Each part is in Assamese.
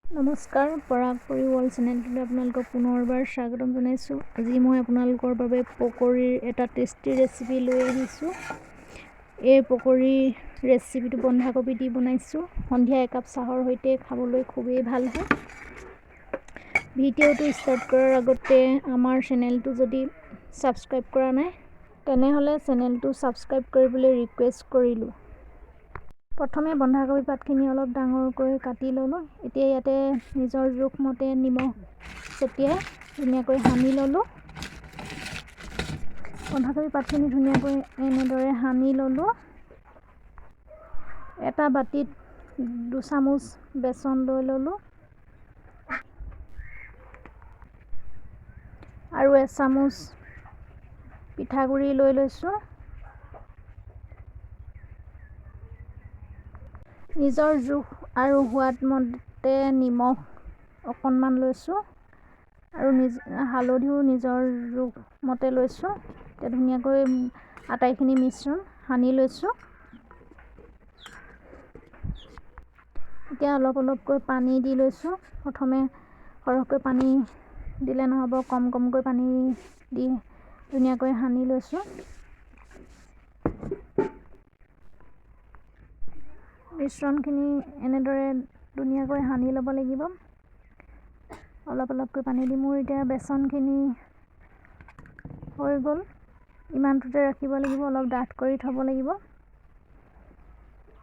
নমস্কাৰ, পৰাগপৰি ৱৰ্ল্ড চেনেলটোলৈ আপোনালোকক পুনৰবাৰ স্বাগতম জনাইছোঁ। আজি মই আপোনালোকৰ বাবে পকৰীৰ এটা টেষ্টি ৰেচিপি লৈ আহিছোঁ। এই পকৰীৰ ৰেচিপিটো বন্ধাকবি দি বনাইছোঁ। সন্ধিয়া একাপ চাহৰ সৈতে খাবলৈ খুবেই ভাল হয়। ভিডিঅ'টো ষ্টাৰ্ট কৰাৰ আগতে আমাৰ চেনেলটো যদি ছাবস্ক্ৰাইব কৰা নাই, তেনেহ'লে চেনেলটো ছাবস্ক্ৰাইব কৰিবলৈ ৰিকুৱেষ্ট কৰিলোঁ। প্ৰথমে বন্ধাকবি পাতখিনি অলপ ডাঙৰকৈ কাটি ল'লোঁ। এতিয়া ইয়াতে নিজৰ জোখমতে নিমখ ছটিয়াই ধুনীয়াকৈ সানি ল'লোঁ। বন্ধাকবি পাতখিনি ধুনীয়াকৈ এনেদৰে সানি ল'লোঁ। এটা বাতিত 2 চামুচ বেচন লৈ ল'লোঁ আৰু এচামুচ পিঠাগুড়ি লৈ লৈছোঁ। নিজৰ জোখ আৰু সোৱাদ মতে নিমখ অকণমান লৈছোঁ আৰু হালধিও নিজৰ জোখ মতে লৈছোঁ। এতিয়া ধুনীয়াকৈ আটাইখিনি মিশ্ৰণ সানি লৈছোঁ। এতিয়া অলপ অলপকৈ পানী দি লৈছোঁ। প্ৰথমে সৰহকৈ পানী দিলে নহ'ব, কম কমকৈ পানী দি ধুনীয়াকৈ সানি লৈছোঁ। মিশ্ৰণখিনি এনেদৰে ধুনীয়াকৈ সানি ল'ব লাগিব, অলপ অলপকৈ পানী দি। মোৰ এতিয়া বেচনখিনি হৈ গ'ল। ইমানটোতে ৰাখিব লাগিব, অলপ ডাঠ কৰি থ'ব লাগিব।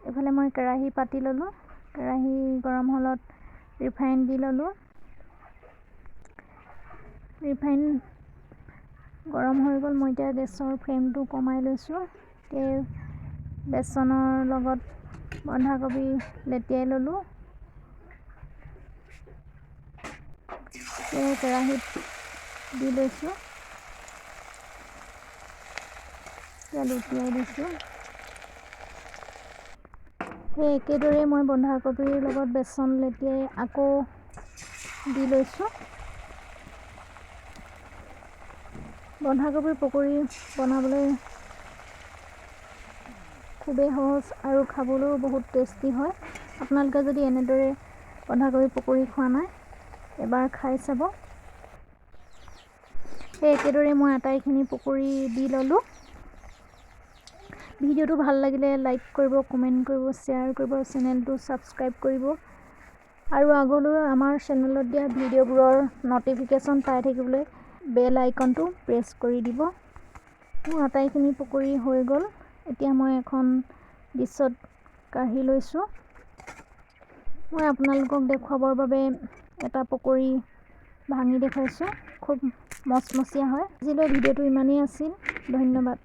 এইফালে মই কেৰাহী পাতি ল'লোঁ। কেৰাহী গৰম হ'লত ৰিফাইন দি ল'লোঁ। ৰিফাইন গৰম হৈ গ'ল। মই এতিয়া গেছৰ ফ্লেমটো কমাই লৈছোঁ। এতিয়া বেচনৰ লগত বন্ধাকবি লেটিয়াই ল'লোঁ। কেৰাহীত দি লৈছোঁ। এতিয়া লুটিয়াই দিছোঁ। সেই একেদৰে মই বন্ধাকবিৰ লগত বেচন লেটিয়াই আকৌ দি লৈছোঁ। বন্ধাকবিৰ পকৰী বনাবলৈ খুবেই সহজ আৰু খাবলৈও বহুত টেষ্টি হয়। আপোনালোকে যদি এনেদৰে বন্ধাকবি পকৰী খোৱা নাই, এবাৰ খাই চাব। সেই একেদৰে মই আটাইখিনি পকৰী দি ল'লোঁ। ভিডিঅ'টো ভাল লাগিলে লাইক কৰিব, কমেণ্ট কৰিব, শ্বেয়াৰ কৰিব, চেনেলটো ছাবস্ক্ৰাইব কৰিব আৰু আগলৈও আমাৰ চেনেলত দিয়া ভিডিঅ'বোৰৰ ন'টিফিকেশ্যন পাই থাকিবলৈ বেল আইকনটো প্ৰেছ কৰি দিব। মোৰ আটাইখিনি পকৰী হৈ গ'ল। এতিয়া মই এখন ডিছত কাঢ়ি লৈছোঁ। মই আপোনালোকক দেখুৱাবৰ বাবে এটা পকৰী ভাঙি দেখুৱাইছোঁ। খুব মচমচীয়া হয়। আজিলৈ ভিডিঅ'টো ইমানেই আছিল। ধন্যবাদ।